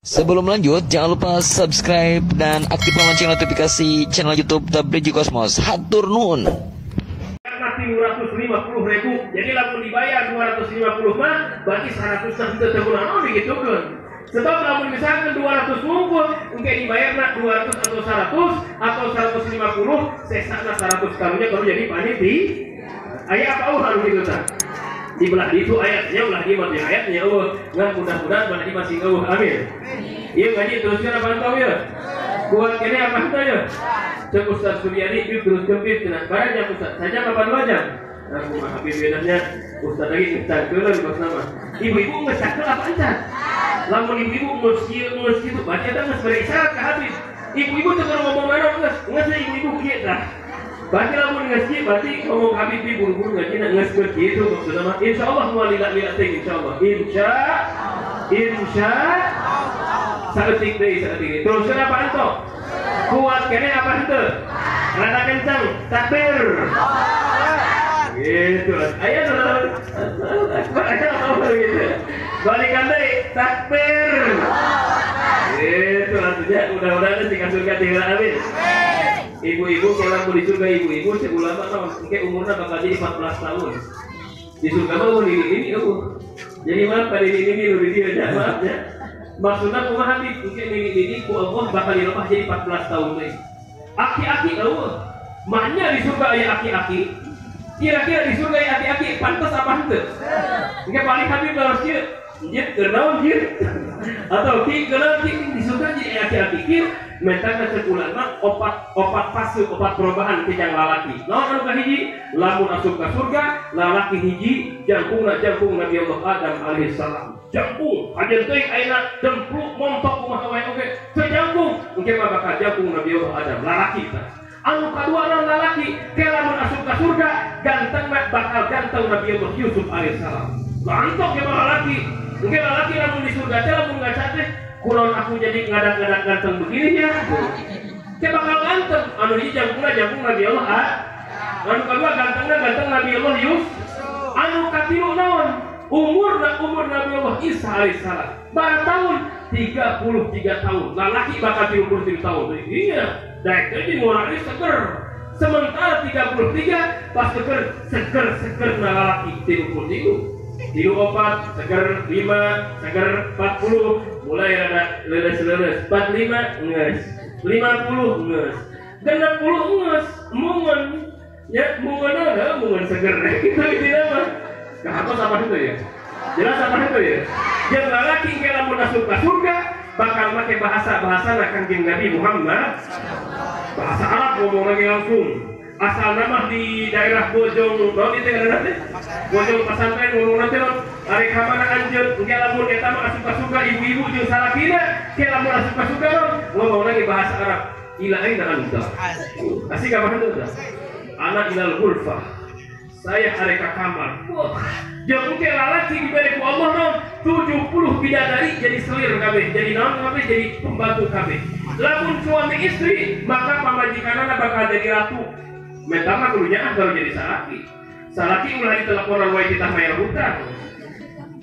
Sebelum lanjut, jangan lupa subscribe dan aktifkan lonceng notifikasi channel YouTube The Bridge Cosmos. Hatur nuhun. 350.000. Jadi lamun dibayar 250 mah berarti 100 teu teu naon digitukeun. Sebab lamun misalkan 200 wungkul, engke dibayarna 200 atau 100 atau 150, sesana 100 karunya kalau jadi panitia. Aya apa eueuh anu kitu tah? Di belah itu ayatnya, belah di mah ayatnya eueuh. Ngan mudah-mudahan belah di masih eueuh. Amin. Ieu ngaji teruskeun apa henteu ieu? Kuat kene apa henteu ieu? Cek Ustaz Suryadi ieu teruskeun pit cenah. Barang jam Ustaz, sajam apa 2 jam? Nah, kumaha Habib bedanya Ustaz lagi ngecangkeun bos nama. Ibu-ibu geus cangkeul apa encan? Lamun ibu-ibu geus kieu geus kitu berarti eta geus bere isyarat ka Habib. Ibu-ibu teu kudu ngomong naon geus, geus ibu-ibu kieu tah. Berarti lamun geus kieu berarti ngomong Habib buru-buru ngajina geus geus kitu maksudna mah. Insyaallah moal lila-lila teh insyaallah. Insya saeutik deui saeutik. Teruskeun apa ento? Kuat kene apa henteu? Rada kencang, takbir. Gitu lah. Ayo gitu. Balikan deui, takbir. Gitu artinya mudah-mudahan sing ka surga tinggal amin. Ibu-ibu kalau di surga ibu-ibu cek ulama mah engke umurna bakal jadi 14 tahun. Di surga mah umur ini eueuh. Jadi maaf pada ini lu di dieu nya maaf ya. Maksudna kumaha Habib engke ini ku Allah bakal dilepas jadi 14 tahun deui. Aki-aki eueuh. Maknya di surga aya aki-aki. Kira-kira di surga aya aki-aki pantas apa henteu? Engke paling Habib harus kieu. Jit keur naon jit? Atau ki keur naon ki di surga jadi aya aki-aki kieu mentana cek ulama opat fase opat perubahan tijang lalaki. Naon anu kahiji? Lamun asup ka surga lalaki hiji jangkungna jangkung Nabi Allah Adam alaihi salam. Jangkung aja teuing ayeuna dempluk montok kumaha wae oge teu jangkung engke mah bakal jangkung Nabi Allah Adam lalaki tah. Anu kaduana lalaki ke lamun asup ka surga ganteng mah bakal ganteng Nabi Allah Yusuf alaihi salam. Ganteng ke mah lalaki. Engke lalaki lamun di surga teh lamun ngaca teh kunaon aku jadi ngadak-ngadak ganteng begini ya. Ke bakal ganteng anu hiji jangkungna jangkung Nabi Allah anu kadua gantengna ganteng Nabi Allah Yusuf. Anu katilu naon? Umur Nabi Allah Isa alaihissalam bar tahun 33 tahun lalaki bakal 33 tahun. Iya daek teh moralnya seger. Sementara 33 pas seger seger na lalaki 33 34 seger 5 seger 40 mulai rada leles-leles 45 geus 50 geus 60 geus mungun ya mungun ada mungun seger gitu intinya mah. Kehapus apa itu ya? Jelas apa itu ya? Yang lalaki ke lamun asup ka surga bakal make bahasa-bahasa Kanjeng Nabi Muhammad. Bahasa Arab ngomong lagi langsung. Asal nama di daerah Bojong, naon itu ngaranna teh? Bojong Pasantren ngomong nanti naon? Arek ka mana anjeun? Engke lamun eta mah asup ka surga ibu-ibu jeung salakina, ke lamun asup ka surga naon? Ngomong lagi bahasa Arab. Ila aina anta? Asik apa henteu tah? Ana ilal ghurfah. Saya arek ka kamar. Wah, jeung engke lalaki dibere ku Allah naon 70 bidadari jadi selir kabeh, jadi naon kabeh, jadi pembantu kabeh. Lamun suami istri, maka pamajikanana bakal jadi ratu. Meta mah kudu nyaah baru jadi salaki. Salaki ulah diteleponan wae titah bayar hutang.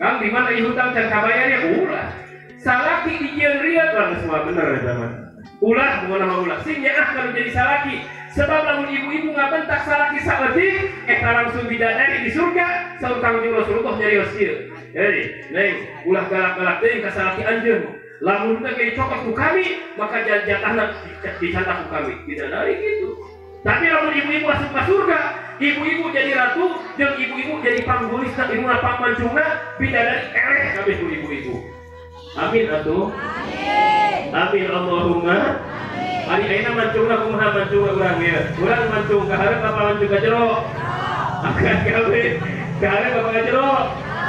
Kang di mana ieu hutang can kabayar ya ulah. Salaki dijieun rieu lah geus mah bener eta mah. Ulah bukan nama ulah, sing nyaah kalau jadi salaki. Sebab lamun ibu-ibu ngabentak salaki saeutik eta langsung bidadari di surga, saur Kangjeng Rasulullah nyarios kieu. Hei, neng, ulah galak-galak teuing ka salaki anjeun. Lamun teh dicokot ku kami, maka jatahna dicantak ku kami. Bidadari gitu. Tapi lamun ibu-ibu asup ka surga, ibu-ibu jadi ratu, jeung ibu-ibu jadi panggulisna, irungna pangmancungna, bidadari eleh kabeh ku ibu-ibu. Amin atuh. Amin. Amin Allahumma. Ari ayeuna mancungna kumaha mancungna urang ieu? Urang mancung ka hareup apa mancung ka jero? Akan kabeh. Ka hareup apa ka jero?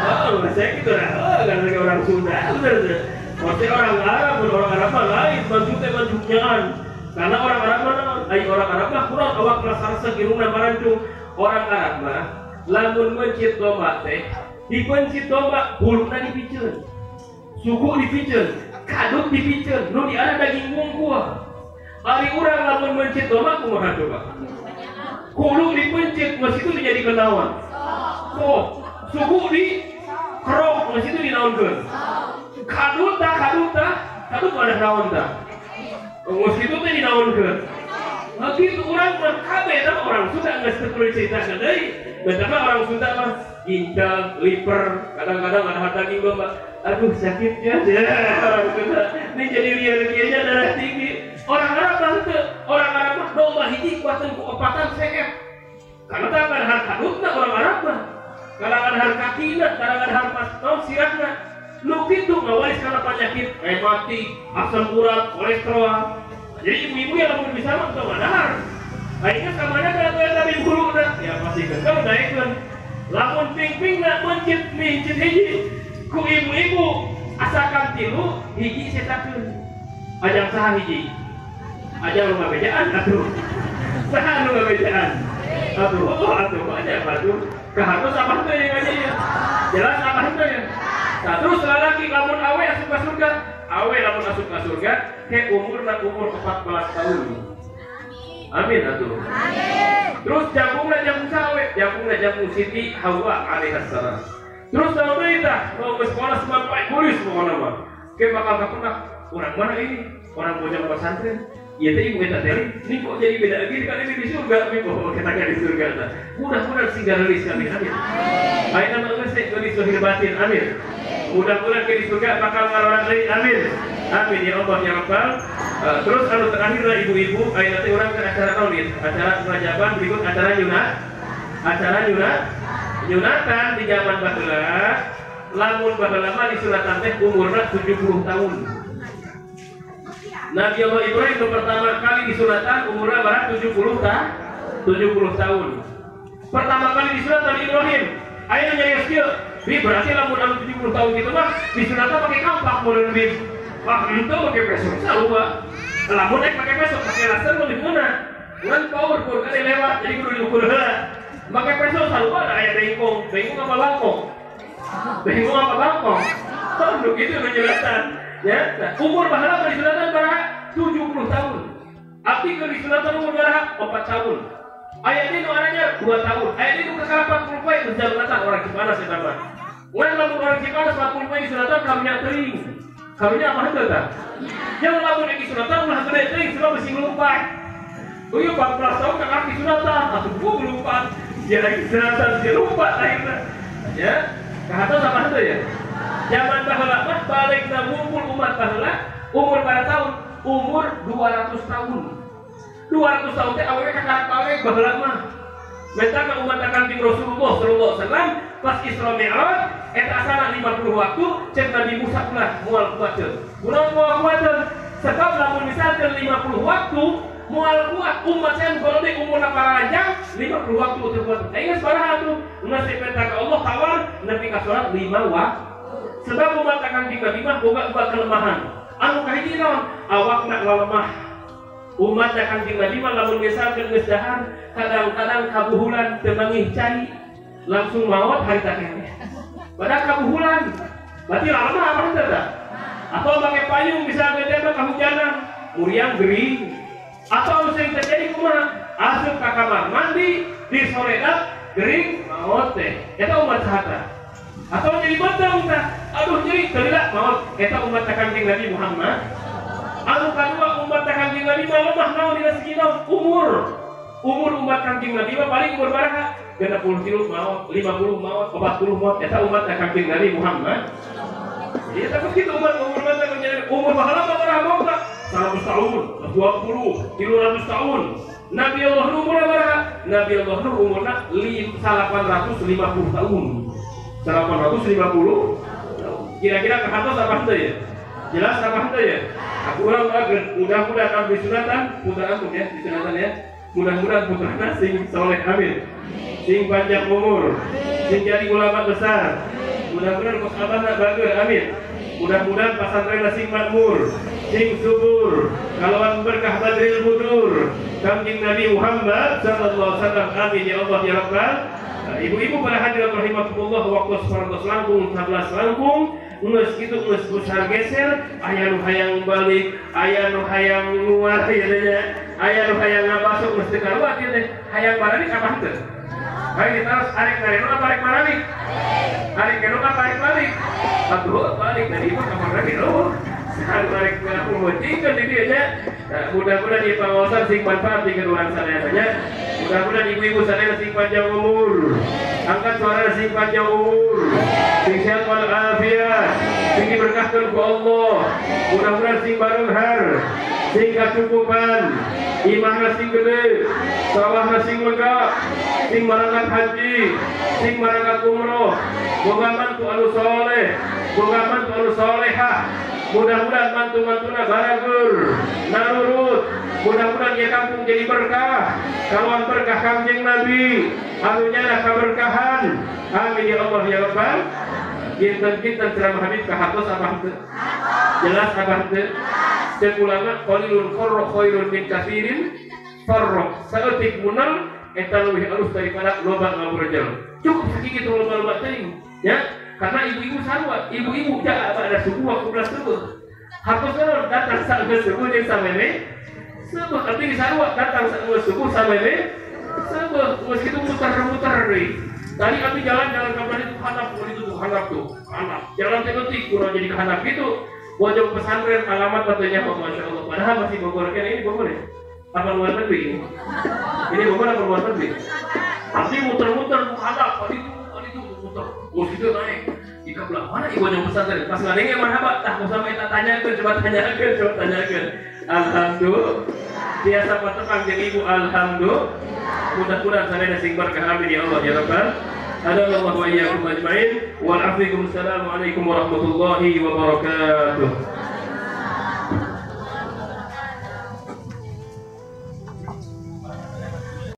Oh, saya gitu lah. Oh, kan orang Sunda. Bener teh. Maksudnya orang Arab, orang Arab mah lain mancung teh mancungnaan. Karena orang Arab mah ai orang Arab mah kurang awak rasarsa irungna marancung. Orang Arab mah lamun mencit domba teh, dipencit domba huluna dipiceun. Suku dipiceun, kadut dipiceun, nu diada daging wungkul. Ari urang lamun mencit domba kumaha coba? Hulu dipencit geus itu dijadikeun naon? Oh, suku di kerok geus itu dinaonkeun? Kadut tah, kadut tah. kadut ada naon tah. Geus kitu teh dinaonkeun. Nah kitu urang mah kabeh eta mah orang Sunda geus teu perlu diceritakeun deui. Betapa orang Sunda mah ginjal, liver, kadang-kadang ada harta daging domba. Aduh sakitnya ya orang Sunda. Ini jadi liar-liarnya darah tinggi. Orang Arab mah teu, orang Arab mah domba hiji kuateun ku opatan seep. Karena tah ada kadutna orang Arab mah. Kadang ada kakina, kadang ada naon sirahna. Nu kitu ngawaris kana penyakit rematik, asam urat, kolesterol. Jadi ibu-ibu yang lamun bisa mah teu ngadahar. Ayeuna samana kana eta bihuluna, ya pasti kekeu naekkeun. Lamun ping-pingna mencit mincit hiji ku ibu-ibu asakan tilu hiji setakeun. Ajang saha hiji? Ajang nu ngabejaan atuh. Saha nu ngabejaan? Atuh, oh atuh aja atuh. Kahartos apa teh yang ngaji ya? Jelas apa teh ya? Nah, terus laki lamun awe asup ka surga, awe lamun asup ka surga, ke umurna umur 14 tahun. Amin atuh. Amin. Terus jangkungna jangkung sawe, jangkungna jangkung Siti Hawa alaihissalam. Terus tahun deui tah, mau ke sekolah sampai polis pokona mah. Ke bakal kapenak, orang mana ini? Orang bojong pesantren. Ieu teh ibu eta teh, ini kok jadi beda lagi kan ini di surga, ini kok kita kan di surga tah. Mudah-mudahan sing garelis kami, amin. Ayeuna mah geus geulis lahir batin, amin. Mudah-mudahan ke di surga bakal ngaroran deui, amin. Amin ya Allah ya Rabbal. Terus anu terakhir lah ibu-ibu, ayeuna teh urang ke acara naon ieu? Acara ngajaban berikut acara nyunat. Acara nyunat. Nyunatan di zaman baheula, lamun baheula mah disunatan teh umurna 70 tahun. Nabi Allah Ibrahim itu pertama kali disunatan umurnya berapa? 70 tahun. Pertama kali disunat Nabi Ibrahim. Ayo nyarios kieu. Bi berarti lamun anu 70 tahun gitu mah disunatan pakai kampak meureun bi. Wah, itu pakai peso sarua. Lamun ek pakai peso, pakai laser lebih meunah. Urang power pur kali lewat jadi kudu diukur heula. Pakai peso sarua ada aya bengkong. Bengkong apa bangkong? Bengkong apa bangkong? Oh, gitu nu nyunatan. Ya, nah, umur baheula disunatan baraha 70 tahun. Abdi keur disunatan umur baraha 4 tahun. Aya deui nu aranya 2 tahun. Aya deui nu kakara 40 poe geus sunatan orang Cipanas eta mah. Urang lamun orang Cipanas 40 poe disunatan karunya teuing. Karunya apa henteu tah? Yang lamun ek disunatan ulah gede teuing sebab bisi ngelumpat. Oh ieu 14 tahun kakara disunatan, atuh gua ngelumpat. Dia lagi disunatan, dia lumpat akhirna. Ya, kahatos apa henteu ya? Zaman baheula mah balikna ngumpul umat baheula umur pada tahun umur 200 tahun. 200 tahun teh awewe kakara balik baheula mah. Meta ka umat Kanjeng Rasulullah sallallahu alaihi wasallam pas Isra Mi'raj eta asana 50 waktu cek Nabi Musa ulah moal kuateun. Ulah moal kuateun sebab lamun misalkeun 50 waktu moal kuat umat saya golde umurna paranjang 50 waktu teu kuat. Geus baraha atuh geus dipenta ka Allah tawar nepi ka salat 5 waktu. Sebab umat Kanjeng Nabi mah boga dua kelemahan. Anu kahiji naon? Awakna lemah. Umat Kanjeng Nabi mah lamun misalkeun geus dahar, kadang-kadang kabuhulan teu mangih cai, langsung maot harita keneh. Padahal kabuhulan. Berarti lemah apa henteu tah? Atau make payung misalkeun teh mah kahujanan, muriang gering. Atau anu sering terjadi kumaha? Asup ka kamar mandi, disoredat gering maot teh. Eta umat saha tah? Atau jadi benteng tah, aduh nyeri teu maot eta umat Kanjeng Nabi Muhammad. Anu kadua umat Kanjeng Nabi mah lemah naon dina segi naon? Umur. Umur umat Kanjeng Nabi mah paling umur baraha? 63 maot, 50 maot, 40 maot eta umat Kanjeng Nabi Muhammad. Jadi eta kitu umat umur mah umur baheula mah baraha maot 100 tahun, 20, 300 tahun. Nabi Allah Nuh umurna baraha? Nabi Allah Nuh umurna 850 tahun. 850 kira-kira kehatos apa henteu ya? Jelas apa henteu ya? Aku ulang lagi, mudah-mudahan abdi sunatan, putra ampun ya, disunatan ya. Mudah-mudahan putrana sing soleh, amin. Sing panjang umur, sing jadi ulama besar. Mudah-mudahan kos abahna bager, amin. Mudah-mudahan pasantren sing makmur, sing subur, kalawan berkah Badril Budur, Kanjeng Nabi Muhammad sallallahu alaihi wasallam, amin ya Allah ya Rabbal. Ibu-ibu para hadirat rahimakumullah, waktu sarantos langkung 11 langkung geus kitu geus besar geser, aya nu hayang balik, aya nu hayang nguar ieu teh nya, aya nu hayang ngabasok geus teu karuat ieu teh, hayang baralik apa henteu? Hayu ditaros arek ngareno apa arek baralik? Arek ngareno apa arek balik? Atuh balik dari ieu ka mana gitu. Saha rek ngomong di dieu nya. Mudah-mudahan ieu pangaosan sing manfaat pikeun urang sadayana nya. Mudah-mudahan ibu-ibu sadayana sing panjang umur. Angkat suara sing panjang umur. Sing sehat wal afiat. Sing diberkahkeun ku Allah. Mudah-mudahan sing barenghar, sing kacukupan, imahna sing gede, sawahna sing lega, sing marangkat haji, sing marangkat umroh. Boga mantu anu soleh, boga mantu anu solehah. Mudah-mudahan mantu-mantuna baragur, narurut. Mudah-mudahan ya kampung jadi berkah. Kawan berkah Kangjeng Nabi, anu nyana kaberkahan. Amin ya Allah ya Rabbal. Kinten-kinten ceramah Habib kahatos apa henteu? Jelas apa henteu? Cek ulama qalilun qarra khairun min katsirin farra. Saeutik munal eta leuwih alus daripada loba ngaburejel. Cukup sakitu loba-loba teuing, ya. Karena ibu-ibu sarua, ibu-ibu ja ada subuh waktu belas subuh. Hapus datang sageus subuh jeung sameme subuh, tapi sarua datang sageus subuh sameme subuh. Geus kitu muter-muter deui. Tadi kami jalan-jalan ke itu handap, itu tuh handap tuh, handap. Jalan teh leutik kurang jadi ke handap gitu. Bojong pesantren alamat katanya kok Masya Allah. Padahal masih Bogor kan ini Bogor ya? Apa luar negeri ini? Ini Bogor apa luar negeri? Tapi muter-muter tuh handap, tadi itu muter. Geus kitu naik. Di kabelah mana ibu yang pesantren? Pas ngadenge marhaba, tah ku sama eta tanyakeun, coba tanyakeun, coba tanyakeun. Alhamdulillah. Biasa patepang jeung ibu alhamdulillah. Mudah-mudahan sadaya sing berkah amin ya Allah ya Rabbal. Adallahu wa iyyakum ajmain. Wal afikum. Assalamualaikum warahmatullahi wabarakatuh.